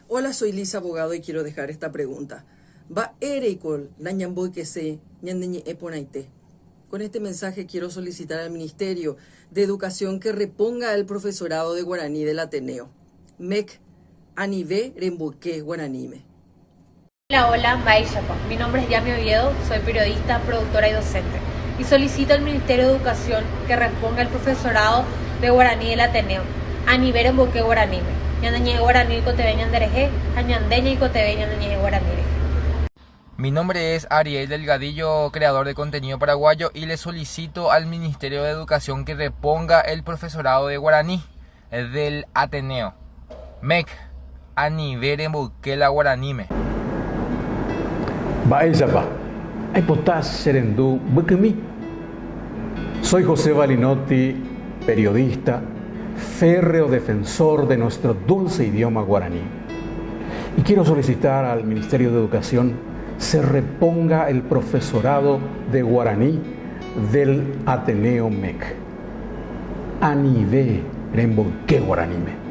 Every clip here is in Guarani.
Hola, soy Lisa Abogado y quiero dejar esta pregunta. Mba'éreiko nañamboykese ñane ñe'ẽ porãite? Con este mensaje quiero solicitar al Ministerio de Educación que reponga el profesorado de guaraní del Ateneo. MEC, anive remboyke guaraníme. Hola, hola, mba'éichapa. Mi nombre es Yami Oviedo, soy periodista, productora y docente. Y solicito al Ministerio de Educación que reponga el profesorado de guaraní del Ateneo. Anive remboyke guaraníme. Ñane ñe'ẽ guaraní oikotevẽ ñanderehe ha ñande ñaikotevẽ ñane ñe'ẽ guaraní rehe. Mi nombre es Ariel Delgadillo, creador de contenido paraguayo, y le solicito al Ministerio de Educación que reponga el profesorado de guaraní del Ateneo. MEC, anive remboyke la guaraníme. Mba'éichapa aipota che rendu mbykymi? Soy José Valinotti, periodista, férreo defensor de nuestro dulce idioma guaraní. Y quiero solicitar al Ministerio de Educación se reponga el profesorado de guaraní del Ateneo MEC. Anive remboyke guaraníme.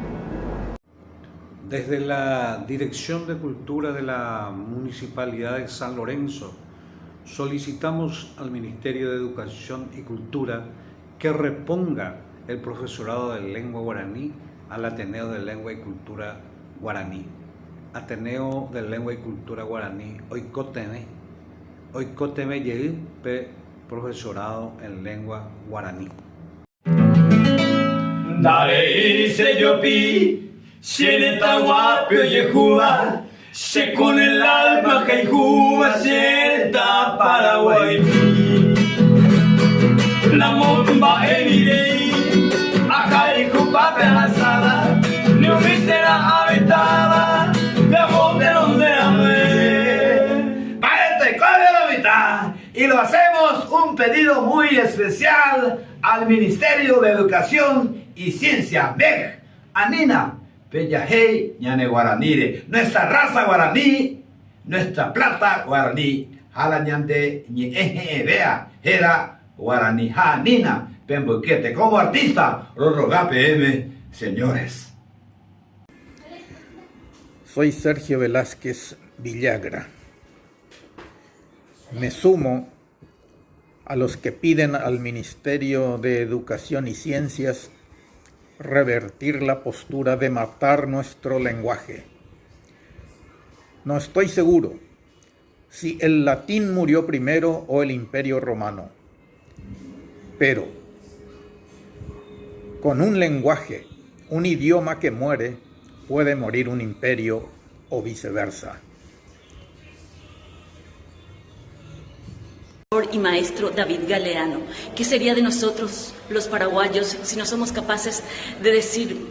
Desde la Dirección de Cultura de la Municipalidad de San Lorenzo, solicitamos al Ministerio de Educación y Cultura que reponga el profesorado de lengua guaraní al Ateneo de Lengua y Cultura Guaraní. Ateneo de Lengua y Cultura Guaraní oikotevẽ, oikotevẽ jey pe profesorado en lengua guaraní. Ndarei che jopi, che retã guápe ojehúva, che con el alma jayhúva che retã Paraguaimi. Namomba'e rirei, ahayhupápe ahasáva, ni umi che ra'ãvetáva, pe amo tenonderãme. Mba'ete kóva lo mitã, Y lo hacemos un pedido muy especial al Ministerio de Educación y Ciencia, MEC, Anina pejahéi ñane guaraníre, nuestra raza guaraní, nuestra plata guaraní, ha la ñande ñe'ẽ he'ẽvéa héra guaraní ha anína pemboykéte como artista rorroga peẽme señores. Soy Sergio Velázquez Villagra. Me sumo a los que piden al Ministerio de Educación y Ciencias revertir la postura de matar nuestro lenguaje. No estoy seguro si el latín murió primero o el imperio romano, pero con un lenguaje, un idioma que muere, puede morir un imperio o viceversa. Y maestro David Galeano. ¿Qué sería de nosotros los paraguayos si no somos capaces de decir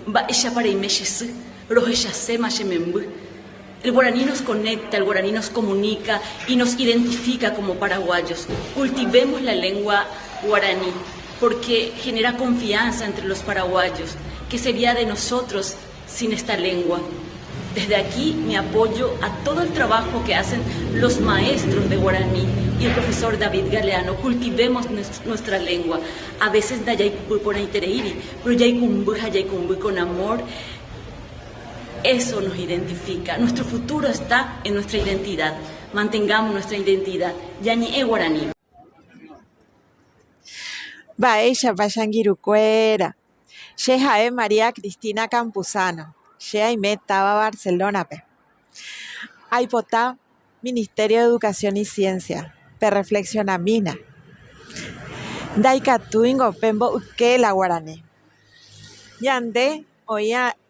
El guaraní nos conecta, el guaraní nos comunica y nos identifica como paraguayos. Cultivemos la lengua guaraní porque genera confianza entre los paraguayos. ¿Qué sería de nosotros sin esta lengua? Desde aquí mi apoyo a todo el trabajo que hacen los maestros de guaraní y el profesor David Galeano. Cultivemos nuestra lengua. A veces por pero yaikũmby con amor. Eso nos identifica. Nuestro futuro está en nuestra identidad. Mantengamos nuestra identidad. Ñañe'ẽ guaraní. Mba'éichapa che angirũkuéra. Che ha'e María Cristina Campuzano. Che aime táva Barcelona-pe. Aipota Ministerio de Educación y Ciencia perreflexionamína. Ndaikatúingo pemboyke la guarani. Ñande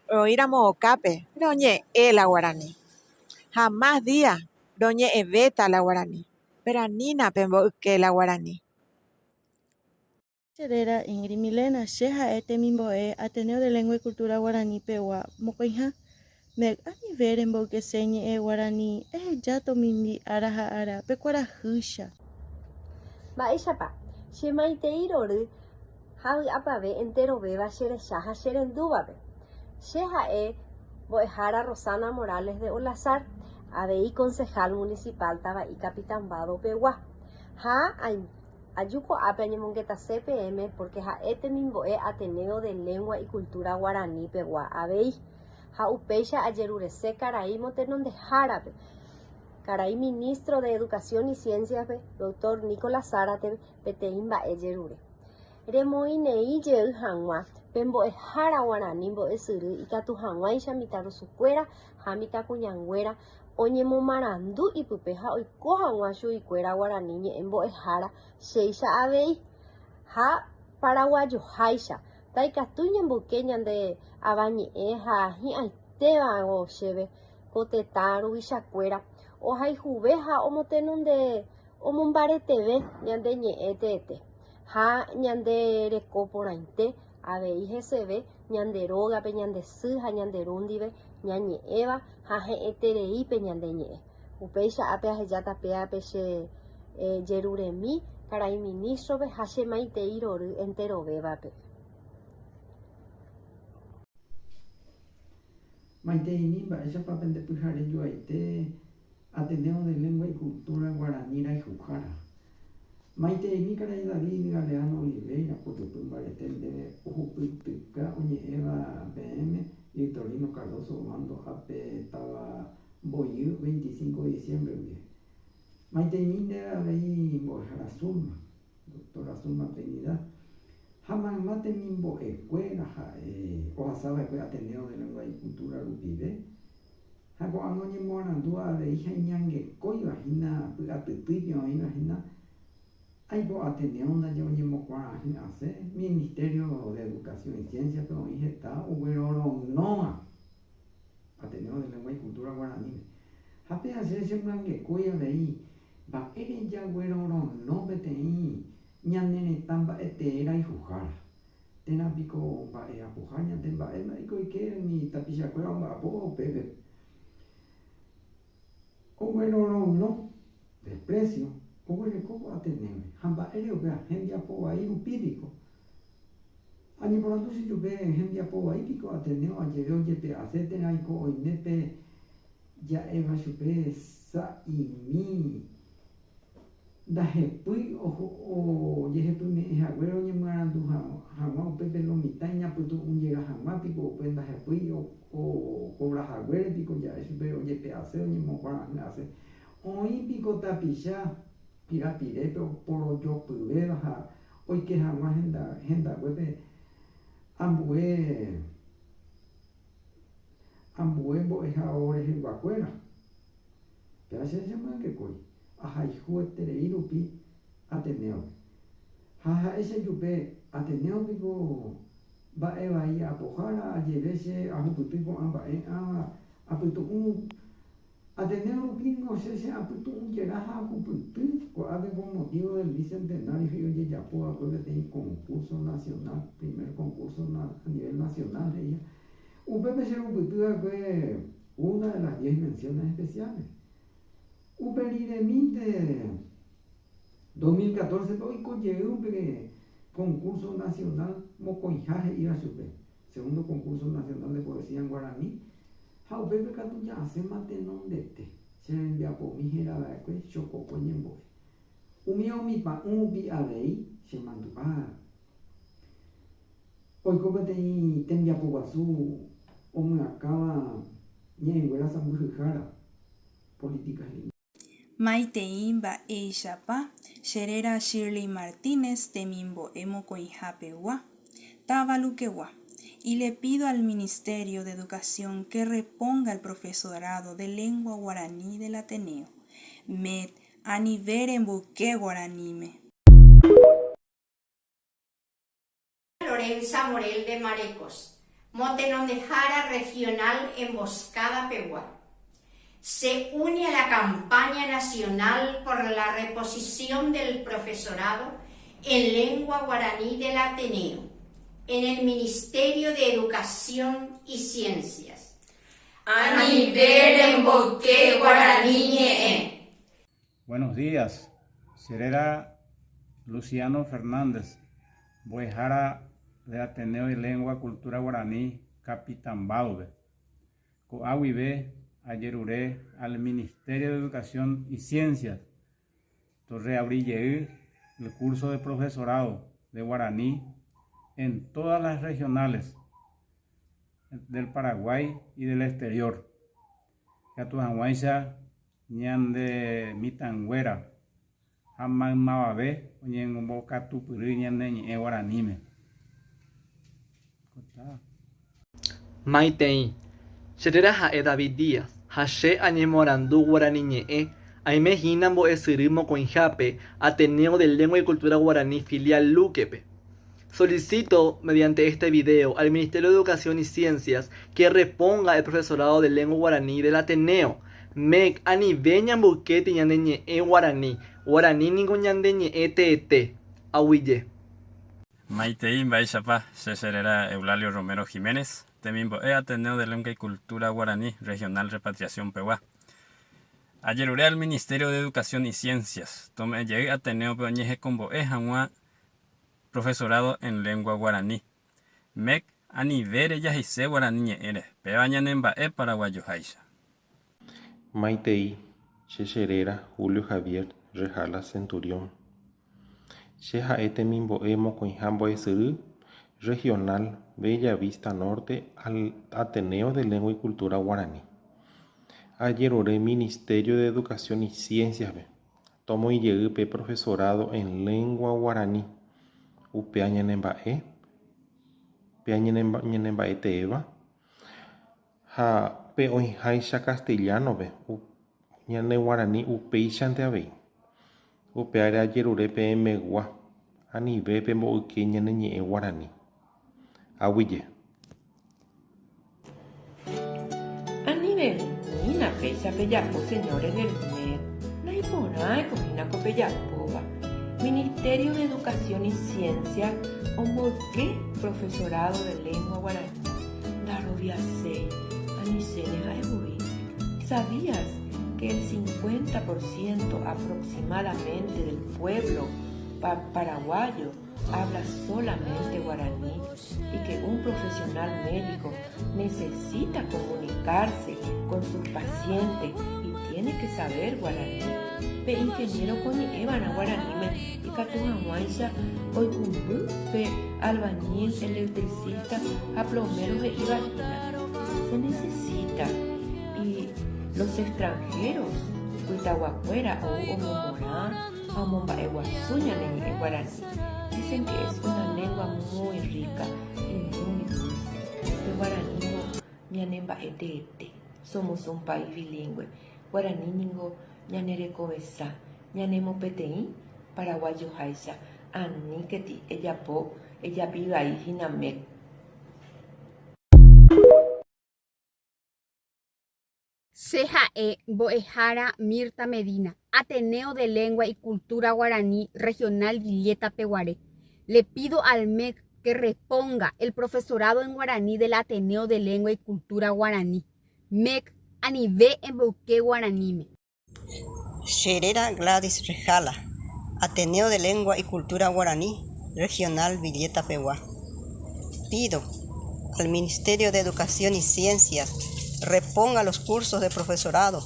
oĩramo okápe roñe'ẽ la guarani. Ha más día roñe'ẽvéta la guarani. Péro anína pemboyke la guarani. Che réra Ingrid Milena, che ha'e temimbo'e Ateneo de Lengua y Cultura Guarani pegua mokõiha. Meg anive remboykese ñe'ẽ guarani eheja tomimbi ára ha ára pe kuarahýicha. Mba'éichapa, che maitei rory ha vy'apave enterovéva che recha ha che rendúvape. Che ha'e mbo'ehára Rosana Morales de Olazar, avei concejal municipal tava'i Capitán Bado pegua. Ha Aju ko'ápe añemongetase peẽme porque ha'e temimbo'e Ateneo de Lengua y Cultura Guarani pegua avei. Ha upéicha ajerurese karai motenondehárape, karai Ministro de Educación y Ciencias-pe, Doctor Nicolás Zárate-pe, peteĩ mba'e jerure. Remoĩnei jey hag̃ua pe mbo'ehára guarani mbo'esyry ikatu hag̃uáicha mitãrusukuéra ha mitãkuñanguéra oñemomarandu ipype ha oiko hag̃ua chuguikuéra guarani ñe'ẽ mbo'ehára chéicha avei ha paraguajoháicha ndaikatúi ñemboyke ñande avañe'ẽ ha hi'ãitévango chéve ko tetã ruvichakuéra ohayhuve ha omotenonde omombareteve ñande ñe'ẽ teete ha ñande reko porãite avei heseve ñande rógape ñande sy ha ñande ru ndive ñañe'ẽva ha he'ẽterei pe ñande ñe'ẽ. Upéicha ápe ahejáta péape che jeruremi karai ministro-pe ha che maitei rory enterovévape. Maiteimi mba'éichapa pende pyhare joaite Ateneo de Lengua y Cultura Guarani rayhuhára. Maiteimi karai David Galeano Oliveira potypy mbarete ndéve ohupytyka oñe'ẽva peẽme Victorino Cardozo Obando ápe táva Mboyy 25 de diciembre guive. Maiteimi ndéve avei mbo'ehára Zulma, doctora Zulma Trinidad, ha mayma temimbo'ekuéra ha'e ohasava'ekue Ateneo de Lengua y Cultura rupive, Ha ko'ág̃a oñemoarandúva avei ha iñangekóiva hína py'atytýipe oĩva hína, aipo Ateneo ndaje oñemokuarahy'ãse, Ministerio de Educación y Ciencia-pe oĩ heta oguerorõyrõva Ateneo de Lengua y Cultura Guaraníme. Ha péva che chemyangekói avei mba'ére jaguerorõyrõ peteĩ ñane retã mba'etee rayhuhára. Térã piko mba'e apoha ñande mba'e mba'éiko oike umi tapichakuéra omba'apóva upépe. Oguerorõyrõ, desprecio, oguereko ko Atenéore, ha mba'ére upéva hembiapo vai rupi piko. Añeporandu che jupe hembiapo vai piko Ateneo ajeve ojepe'ase térã iko oime pe ja'éva chupe sa'imi. Ndahepýi ojehepyme'ẽ haguére oñemyarandu hag̃ua upépe lo mitã iñapytu'ũjera hag̃ua piko upe ndahepýi okovra haguére piko ja'e chupe ojepe'ase oñemokuarahy'ãse. Oĩ piko tapicha pirapirépe oporojopyvéva ha oike hag̃ua hendaguépe ambue ambue mbo'ehao reheguakuéra. Péva che chemyangekói, ahayhueterei rupi Atenéope. Ha ha'e chejupe, Ateneo piko mba'e vai apohára ajeve che ahupyty ko'ã mba'e ãva apytu'ũ. Ateneo rupi ningo che che apytu'ũ jera ha ahupyty ko'ápe con motivo del bicentenario he'i ojejapo va'ekue peteĩ concurso nacional, primer concurso a nivel nacional he'iha. Upépe che rupyty va'ekue Una de las diez menciones especiales. Upe riremínte 2014-pe oiko jey upe concurso nacional mokõiha he'íva chupe, segundo concurso nacional de poesía en guaraní, ha upépe katu ja'asẽma tenondete che rembiapomi héra va'ekue Chokokue ñembo'e. Umíva umi pa'ũ rupi avei chemandu'a. Oiko peteĩ tembiapo guasu omyakãva ñe'ẽnguéra sãmbyhyhára políticas lingüísticas. Maitei mba'éichapa, che réra Shirley Martínez temimbo'e mokõiha pegua, táva Luquegua, y le pido al Ministerio de Educación que reponga el profesorado de lengua guaraní del Ateneo. Med anive remboyke guaraníme. Lorenza Morel de Marecos, motenondehára regional Emboscada pegua, se une a la campaña nacional por la reposición del profesorado en lengua guaraní del Ateneo, en el Ministerio de Educación y Ciencias. Anive remboyke guarani ñe'ẽ. Buenos días, che réra Luciano Fernández, mbo'ehára de Ateneo de Lengua Cultura Guaraní Capitambádope. Ko'a guive ajerure al Ministerio de Educación y Ciencias torreabri jey el curso de profesorado de guaraní en todas las regionales. del Paraguay y del exterior. Ikatu hag̃uáicha ñande mitãnguéra ha maymavave oñembokatupyry ñane ñe'ẽ guaraníme. Maitei, che réra ha'e David Díaz ha che añemoarandu guarani ñe'ẽ, aime hína mbo'esyry mokõihápe Ateneo de Lengua y Cultura Guaraní filial Luque-pe. Solicito mediante este video al Ministerio de Educación y Ciencias que reponga el profesorado de lengua guaraní del Ateneo. MEC anive ñamboykéti ñane ñe'ẽ guarani, guarani ningo ñande ñe'ẽ teete. Aguyje. Maitei mba'éichapa, che cheréra Eulalio Romero Giménez, temimbo'e Ateneo de Lengua y Cultura Guaraní Regional Repatriación pegua. Ajerure al Ministerio de Educación y Ciencias, tome'ẽ jey Ateneo-pe oñehekombo'e hag̃ua Profesorado en Lengua Guaraní. MEC anive rejaheise guarani ñe'ẽre, péva ñanemba'e paraguayoháicha. Maitei, che cheréra Julio Javier Rejala Centurión. Che ha'e temimbo'e mokõiha mbo'esyry Regional Bella Vista Norte al Ateneo de Lengua y Cultura Guaraní. Ajerure Ministerio de Educación y Ciencias-pe Tomoĩ jey pe profesorado en lengua guaraní, upéa ñanemba'e, péa ñanemba'eteéva, ha pe oĩháicha castellano-pe, ñane guarani upéichante avei. Upéare ajerure peẽmegua, anive pemboyke ñane ñe'ẽ guarani. Aguyje. Anivemína péicha pejapo señores del MEC, naiporãiko hína ko pejapóva. Ministerio de Educación y Ciencia omboyke profesorado de lengua guaraní. Ndaroviaséi, anichéne ha'e voi. ¿Sabías que el 50% aproximadamente del pueblo paraguayo habla solamente guaraní y que un profesional médico necesita comunicarse con sus pacientes y tiene que saber guaraní? Pe ingeniero oñe'ẽva'erã guaraníme ikatu hag̃uáicha oikũmby pe albañil, electricista ha plomero he'íva hína. Se necesita y los extranjeros pytaguakuéra ou omomorã ha omomba'eguasu ñane ñe'ẽ guarani. Dicen que es una lengua muy rica y muy dulce. Pe guaraníngo ñane mba'e teete. Somos un país bilingüe. Guarani ningo ñane rekovesã, ñanemopeteĩ paraguayoháicha. Aníketi ejapo ejapivai hína MEC. Che ha'e mbo'ehára Mirta Medina, Ateneo de Lengua y Cultura Guaraní Regional Villeta peguare. Le pido al MEC que reponga el profesorado en guaraní del Ateneo de Lengua y Cultura Guaraní. MEC anive emboyke guaraníme. Che réra Gladys Rejala, Ateneo de Lengua y Cultura Guaraní Regional Villeta pegua. Pido al Ministerio de Educación y Ciencias reponga los cursos de profesorado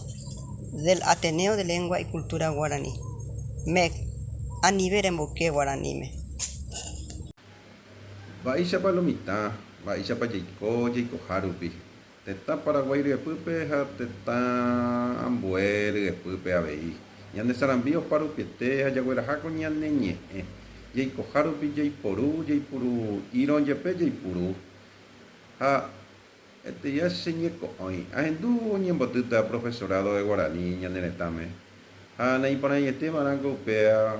del Ateneo de Lengua y Cultura Guaraní. MEC, anive remboyke guaraníme. Mba'éichapa lo mitã, mba'éichapa jaiko jaikoha rupi, tetã Paraguái ryepýpe ha tetã ambue ryepýpe avei. Ñane sarambi opa rupiete ha jagueraha ko ñane ñe'ẽ. Jaikoha rupi jaiporu, jaipuru írõ jepe jaipuru. Ha eteia che ñeko'õi, ahendu oñembotýta profesorado de guarani ñane retãme. Ha naiporãiete va'erãko upéa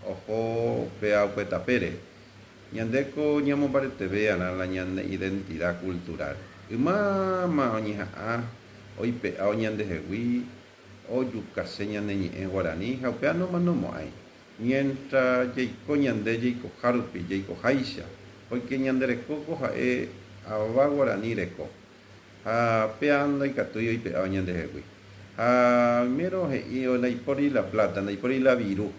oho upéa upe tapére. Ñandéko ñamombareteve'arã la ñane identidad cultural. Ymáma oñeha'ã oipe'a oñandehegui ojukase ñane ñe'ẽ guarani ha upéva nomanomo'ãi. Mientra jaiko ñande jaikoha rupi, jaikoháicha, poike ñande reko ko ha'e ava guarani reko. Ha péa ndaikatúi oipe'a oñandehegui. Ha oimérõ he'i ndaipóri la plata, ndaipóri la viru.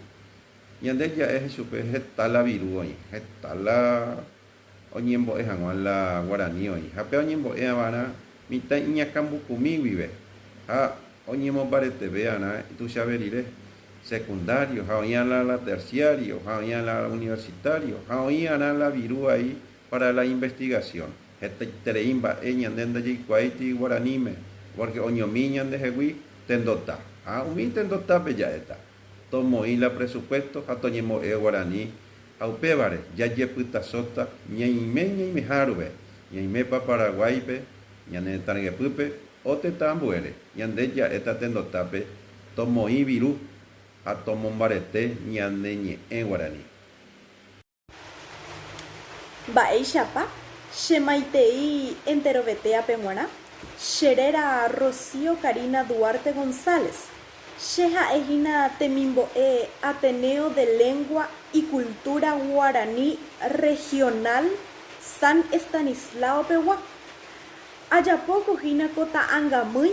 Ñande ja'e chupe heta la viru oĩ, heta la oñembo'e hag̃ua la guarani oĩ. Ha pe oñembo'e'avarã mitã iñakãmbukumi guive ha oñemombareteve'arã ituichave rire, secundario, ha oĩ'arã la terciario, ha oĩ'arã la universitario, ha oĩ'arã la viru ai para la investigación. Hetaiterei mba'e ñande ndajaikuaáiti guaraníme, pórke oñomi ñandehegui tendota. Ha umi tendotápe ja'éta, tomoĩ la presupuesto ha toñembo'e guarani ha upévare jajepytasóta ñaime ñaimeha ruve, ñaimépa Paraguáipe, ñane retã ryepýpe o tetã ambuére, ñande ja'éta tendotápe tomoĩ viru ha tomombarete ñane ñe'ẽ guarani. Mba'éichapa che maitei enterovetéape g̃uarã? Che réra Rocío Karina Duarte González. Che ha'e hína temimbo'e Ateneo de Lengua y Cultura Guaraní Regional San Estanislao pegua. Ajapóko hína ko ta'angamýi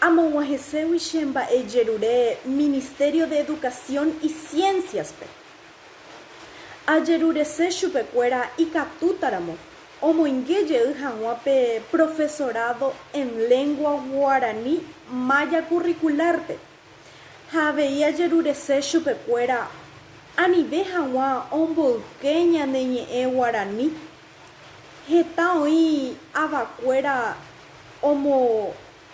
amog̃uahẽségui che mba'ejerure Ministerio de Educación y Ciencias-pe. Ajerurese chupekuéra ikatútaramo omoinge jey hag̃ua pe profesorado en lengua guarani malla curricular-pe. Ha avei ajerurese chupekuéra anive hag̃ua omboyke ñane ñe'ẽ guarani. Heta oĩ avakuéra omo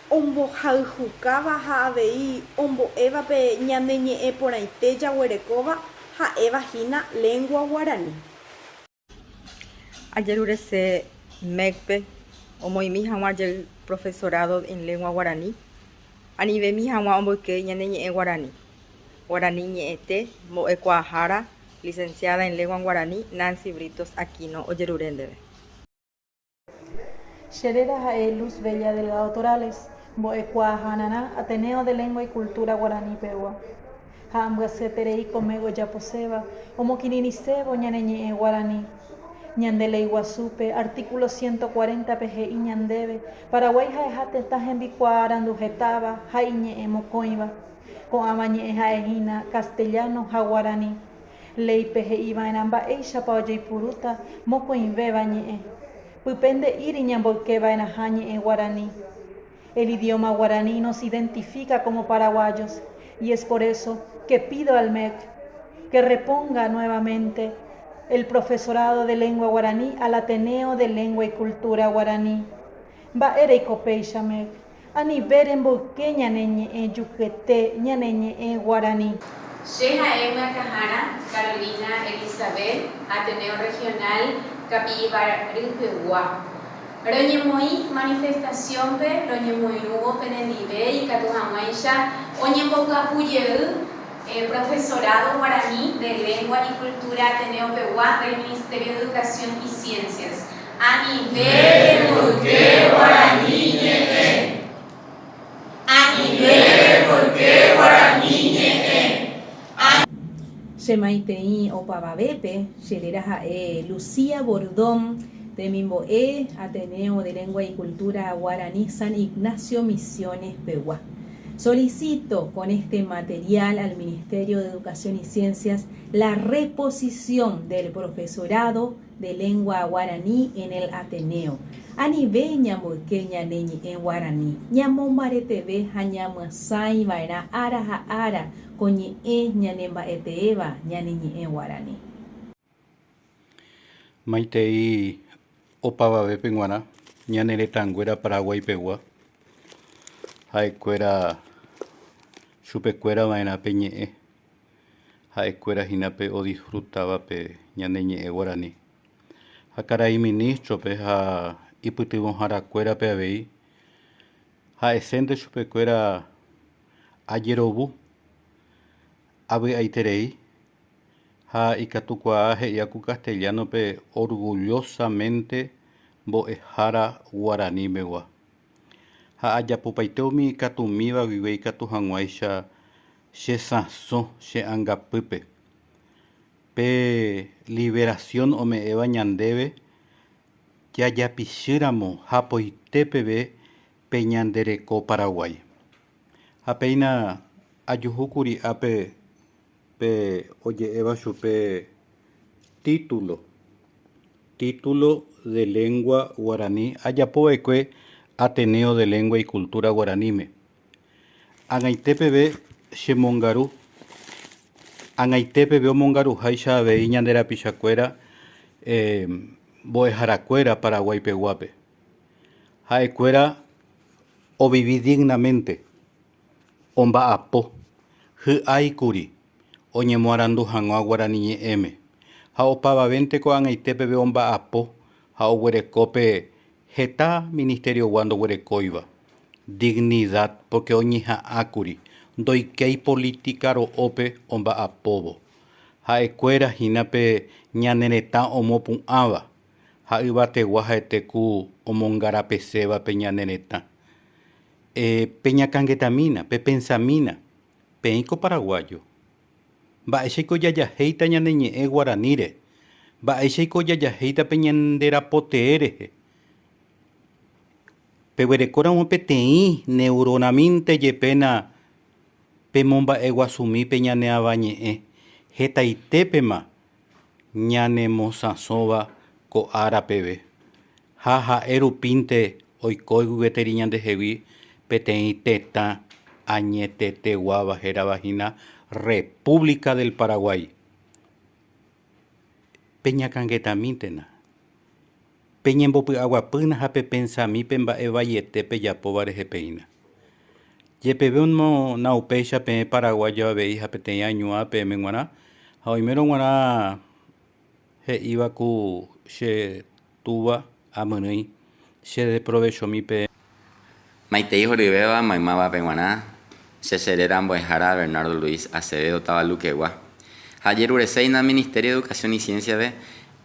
ombohayhukáva ha avei ombo'éva pe ñane ñe'ẽ porãite jaguerekóva ha'éva hína lengua guarani. Ajerurese MEC-pe omoĩmi hag̃ua jey profesorado en lengua guarani, anivemi hag̃ua omboyke ñane ñe'ẽ guarani. Guarani ñe'ẽte mbo'ekuaahára Licenciada en Lengua Guarani Nancy Britos Aquino ojerure ndéve. Che réra ha'e Luz Bella Delgado Torales, mbo'ekuaahararã Ateneo de Lengua y Cultura Guarani pegua. Ha ambyasyeterei ko MEC ojaposéva omokirirĩsévo ñane ñe'ẽ guarani. Ñande Léi Guasúpe, artículo 140-pe he'i ñandéve Paraguái ha'eha tetã hembikuaa aranduhetáva ha iñe'ẽ mokõiva. Ko'ãva ñe'ẽ ha'ehína castellano ha guarani. Léipe he'iva'erã mba'éichapa ojeipurúta mokõivéva ñe'ẽ. Pype nde'íri ñamboykeva'erãha ñe'ẽ guarani. El idioma guaraní nos identifica como paraguayos y es por eso que pido al MEC que reponga nuevamente el profesorado de lengua guaraní al Ateneo de Lengua y Cultura Guaraní. Mba'éreiko péicha MEC? Anive remboyke ñane ñe'ẽ jukyete, ñane ñe'ẽ guarani. Che ha'e myakãhára Carolina Elizabeth, Ateneo Regional Kapi'ivarý pegua. Roñemoĩ manifestación-pe roñemoirũvo penendive ikatu hag̃uáicha oñembopyahu jey profesorado guarani de Lengua y Cultura Ateneo pegua del Ministerio de Educación y Ciencias. Anive remboyke guarani ñe'ẽ. Anive remboyke guarani ñe'ẽ. Che maitei opavavépe, che réra ha'e Lucía Bordón, temimbo'e Ateneo de Lengua y Cultura Guaraní San Ignacio Misiones pegua. Solicito con este material al Ministerio de Educación y Ciencias la reposición del profesorado de lengua guaraní en el Ateneo. Anive ñamboyke ñane ñe'ẽ guarani, ñamombareteve ha ñamyasãi va'erã ára ha ára ko ñe'ẽ ñanemba'eteéva ñane ñe'ẽ guarani. Maitei opavavépe g̃uarã ñane retãnguéra Paraguái pegua, ha'ekuéra chupekuéra va'erã pe ñe'ẽ. Ha'ekuéra hína pe odisfrutáva pe ñane ñe'ẽ guarani. Ha karai ministro-pe ha ipytyvõharakuérape avei ha'esénte chupekuéra ajerovu, avy'aiterei ha ikatukuaa he'íva ku castellano-pe orgullosamente mbo'ehára guarani megua. Ha ajapopaite umi ikatumíva guive ikatu hag̃uáicha che sãso che angapýpe. Pe liberación ome'ẽva ñandéve jajapichýramo hapoite peve pe ñande reko Paraguái. Ha péina ajuhúkuri ápe pe oje'éva chupe título, título de lengua guarani ajapova'ekue Ateneo de Lengua y Cultura Guaraníme. Ag̃aite peve chemongaru, ag̃aite peve omongaruháicha avei ñande rapichakuéra. mbo'eharakuéra Paraguaipeguápe. Ha'ekuéra ovivi dignamente, omba'apo, hy'áikuri oñemoarandu hag̃ua guarani ñe'ẽme ha opavavénte ko'ag̃aite peve omba'apo ha oguereko pe heta ministeriogua ndoguerekóiva dignidad porque oñeha'ãkuri ndoikéi política ro'ópe omba'apóvo. Ha'ekuéra hína pe ñane retã omopu'ãva ha yvategua ha'ete ku omongarapeséva pe ñane retã. E, peñakãngetamína, pepensamína, peẽiko paraguayo. Mba'éichaiko jajahéita ñane ñe'ẽ guaraníre? Mba'éichaiko jajahéita pe ñande rapotee rehe? Peguerekóramo peteĩ neuronamínte jepéna pemomba'eguasumi pe ñane avañe'ẽ hetaitépema ñanemosãsóva ko ára peve, ha ha'e rupínte oikóigui gueteri ñandehegui peteĩ tetã añeteteguáva hérava hína República del Paraguay. Peñakãngetamíntena, peñembopy'aguapýna ha pepensami pe mba'e vaiete pejapóva rehe peína. Jepeve na upéicha peẽ paraguayo avei ha peteĩ añuã peẽme g̃uarã, ha oimérõ g̃uarã he'íva ku che túva amyrỹi, chedeprovechomi peẽ. Maitei horyvéva maymávape g̃uarã, che che réra mbo'ehára Bernardo Luis Acevedo táva Luquegua, ha ajerureséina Ministerio de Educación y Ciencia-pe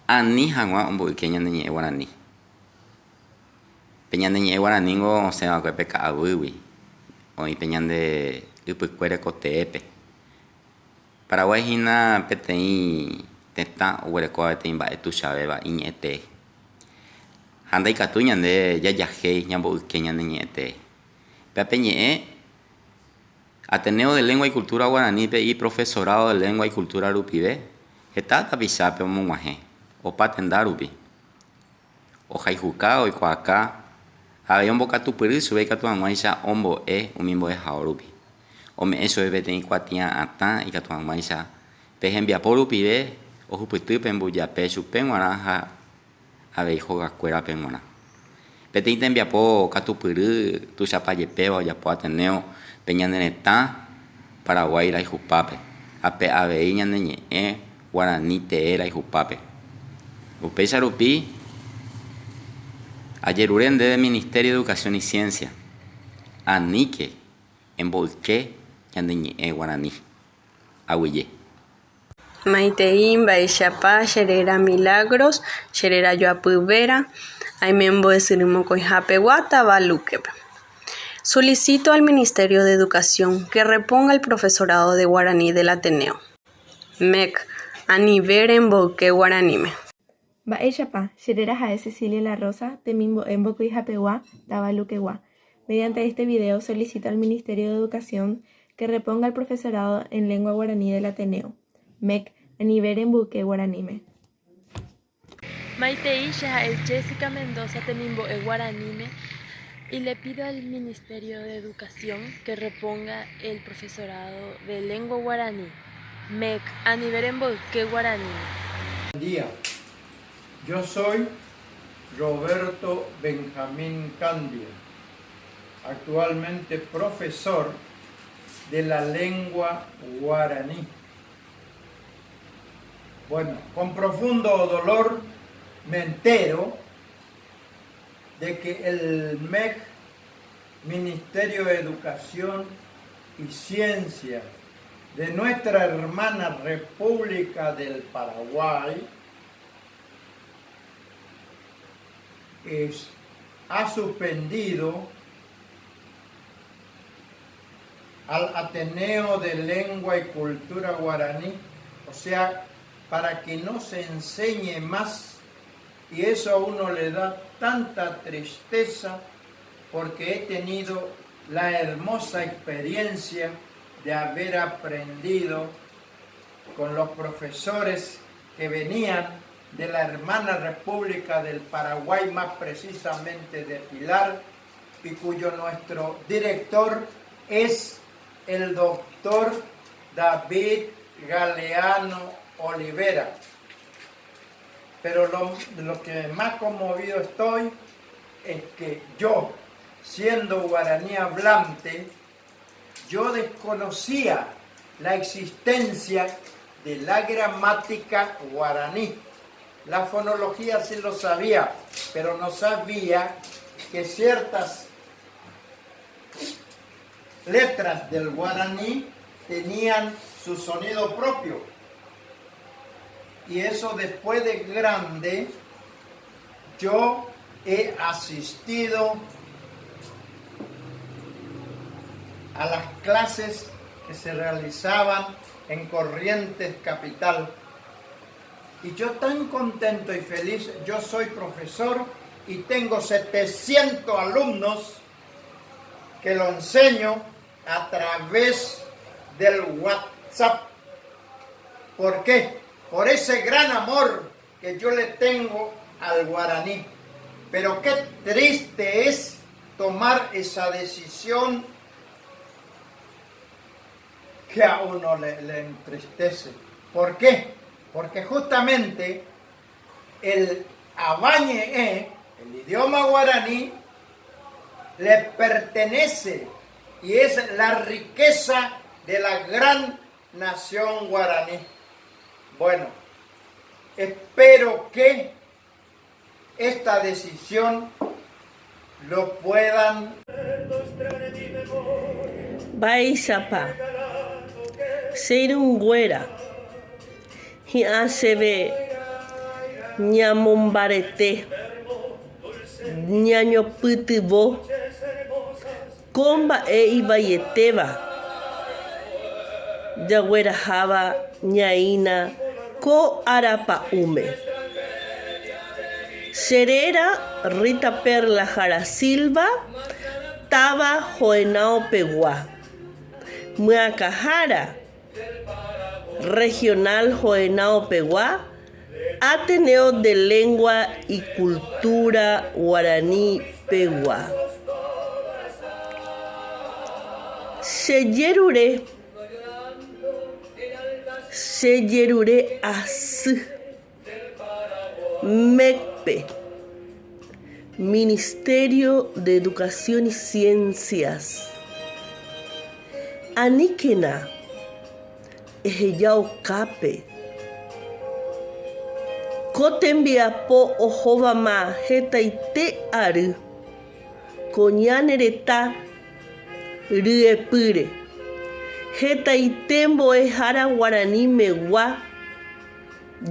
ani hag̃ua omboyke ñane ñe'ẽ guarani. Pe ñane ñe'ẽ guaraníngo osẽ va'ekue pe ka'aguýgui, oĩ pe ñande ypykue reko teépe. Paraguái hína peteĩ tetã oguerekóva peteĩ mba'e tuichavéva iñe'ẽ tee. Ha ndaikatúi ñande jajahéi ñamboyke ñane ñe'ẽ tee. Péa pe ñe'ẽ Ateneo de Lengua y Cultura Guaranípe iprofesorado de Lengua y Cultura rupive heta tapichápe omog̃uahẽ opa tenda rupi. Ohayhuka, oikuaaka ha avei ombokatupyry chupe ikatu hag̃uáicha ombo'e umi mbo'ehao rupi. Ome'ẽ chupe peteĩ kuatia atã ikatu hag̃uáicha pe hembiapo rupive ohupyty pe mbujape chupe g̃uarã ha avei hogakuérape g̃uarã. Peteĩ tembiapo katupyry tuichapa jepéva ojapo Ateneo pe ñane retã Paraguái rayhupápe ha pe avei ñane ñe'ẽ guarani tee rayhupápe. Upéicha rupi ajerure ndéve Ministerio de Educación y Ciencia, aníke emboyke ñane ñe'ẽ guarani. Aguyje. Maitei mba'eichapa che réra Milagros, che réra Joapy Vera, aime mbo'esyry mokõiha-pegua táva Luque-pe. Solicito al Ministerio de Educación que reponga el profesorado de guaraní del Ateneo. MEC, anive remboyke guaraníme. Mba'éichapa, che réra ha'e Cecilia La Rosa, temimbo'e mbokyihapegua, táva Luquegua. Mediante este video solicito al Ministerio de Educación que reponga el profesorado en lengua guaraní del Ateneo, MEC, anive remboyke guaraníme. Maitei, che ha'e Jessica Mendoza temimbo'e guaraníme y le pido al Ministerio de Educación que reponga el profesorado de lengua guaraní, MEC, anive remboyke guaraníme. Buen día, yo soy Roberto Benjamín Candia, actualmente profesor de la lengua guaraní. Bueno, con profundo dolor me entero de que el MEC, Ministerio de Educación y Ciencia de nuestra hermana República del Paraguay, es, ha suspendido al Ateneo de Lengua y Cultura Guaraní, o sea, para que no se enseñe más, y eso a uno le da tanta tristeza porque he tenido la hermosa experiencia de haber aprendido con los profesores que venían de la hermana República del Paraguay, más precisamente de Pilar, y cuyo nuestro director es el doctor David Galeano Olivera. Pero lo, lo que más conmovido estoy es que yo, siendo guaraní hablante, yo desconocía la existencia de la gramática guaraní. La fonología sí lo sabía, pero no sabía que ciertas letras del guaraní tenían su sonido propio. Y eso después de grande, yo he asistido a las clases que se realizaban en Corrientes Capital. Y yo tan contento y feliz, yo soy profesor y tengo 700 alumnos que lo enseño a través del WhatsApp. ¿Por qué? Por ese gran amor que yo le tengo al guaraní. Pero qué triste es tomar esa decisión que a uno le, le entristece. ¿Por qué? Porque justamente el Avañe'e, el idioma guaraní, le pertenece y es la riqueza de la gran nación guaraní. Bueno, espero que esta decisión lo puedan. Mba'éichapa che irũnguéra hi'ã chéve ñamombarete, ñañopytyvõ ko mba'e ivaietéva jagueraháva ñaína ko arapa'ũme. Che réra Rita Perla Jara Silva, táva Hoenao pegua. Myakãhára Regional Hoenao pegua, Ateneo de Lengua y Cultura Guaraní pegua. Che jerure, che jerure asy. MEC-pe, Ministerio de Educación y Ciencias, aníkena eheja okápe ko tembiapo ohóvama hetaite ary ko ñane retã ryepýre, hetaite mbo'ehára guaranimegua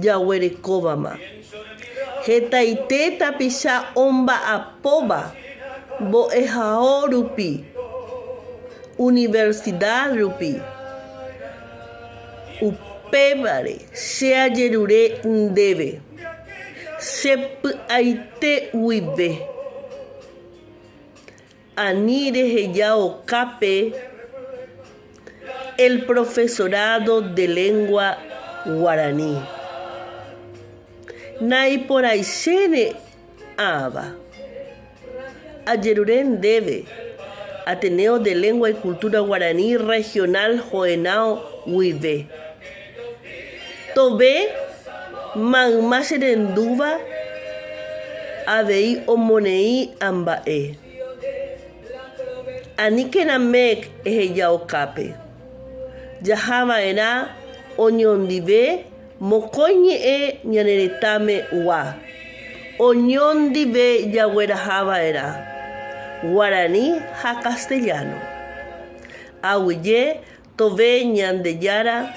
jaguerekóvama. Hetaite tapicha omba'apóva mbo'ehao rupi, universidad rupi. Upévare che ajerure ndéve, che py'aite guive, ani reheja okápe el profesorado de lengua guaraní. Naiporãichéne ãva. Ajerure ndéve, Ateneo de Lengua y Cultura Guaraní Regional Hoenao guive. Tove mayma che rendúva avei omoneĩ ã mba'e. Aníkena MEC eheja okápe. Jaha va'erã oñondive mokõi ñe'ẽ ñane retãme gua. Oñondive jagueraha va'erã, guarani ha castellano. Aguyje Tove Ñandejára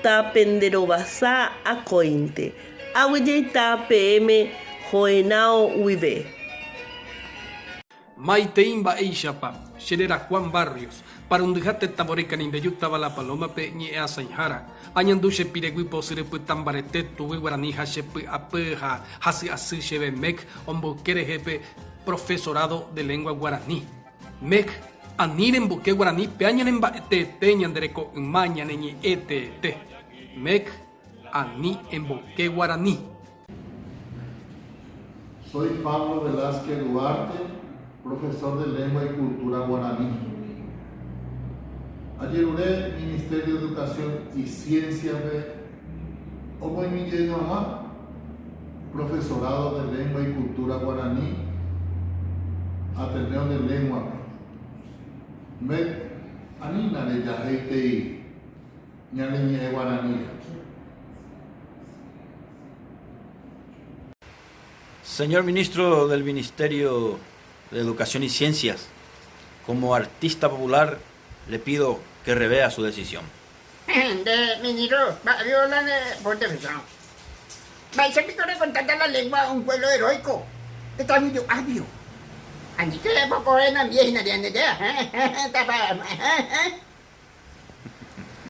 tapenderovasa akóinte. Aguyjeita peẽme Hoenao guive. Maitei mba'éichapa, che réra Juan Barrios, parundyha tetãvore Kanindeju táva La Paloma-pe ñe'ẽasãihára. Añandu che pireguy posyry pytã mbarete tuguy guarani ha che py'apy ha hasy asy chéve MEC omboyke rehe pe Profesorado de Lengua Guarani. MEC, ani remboyke guarani pe añanemba'eteete ñande reko yma ñane ñe'ẽ teete. MEC, ani emboyke guarani. Soy Pablo Velázquez Duarte, profesor de Lengua y Cultura Guaraní. Ajerure Ministerio de Educación y Ciencia-pe omoĩmi jey hag̃ua. Profesorado de Lengua y Cultura Guaraní Ateneo de Lengua-pe. MEC anína rejahéitei ñane ñe'ẽ guaraníre. Señor Ministro del Ministerio de Educación y Ciencias, como artista popular le pido que revea su decisión. Nde, ministro, mba'éiko la ne portefecharõ? Mba'éicha piko rekontáta la lengua un pueblo heroico, tetãguijo'ápio? Aníke epoko renambie hína ri'a nde jára, héẽ, héẽ, tapa, héẽ, héẽ.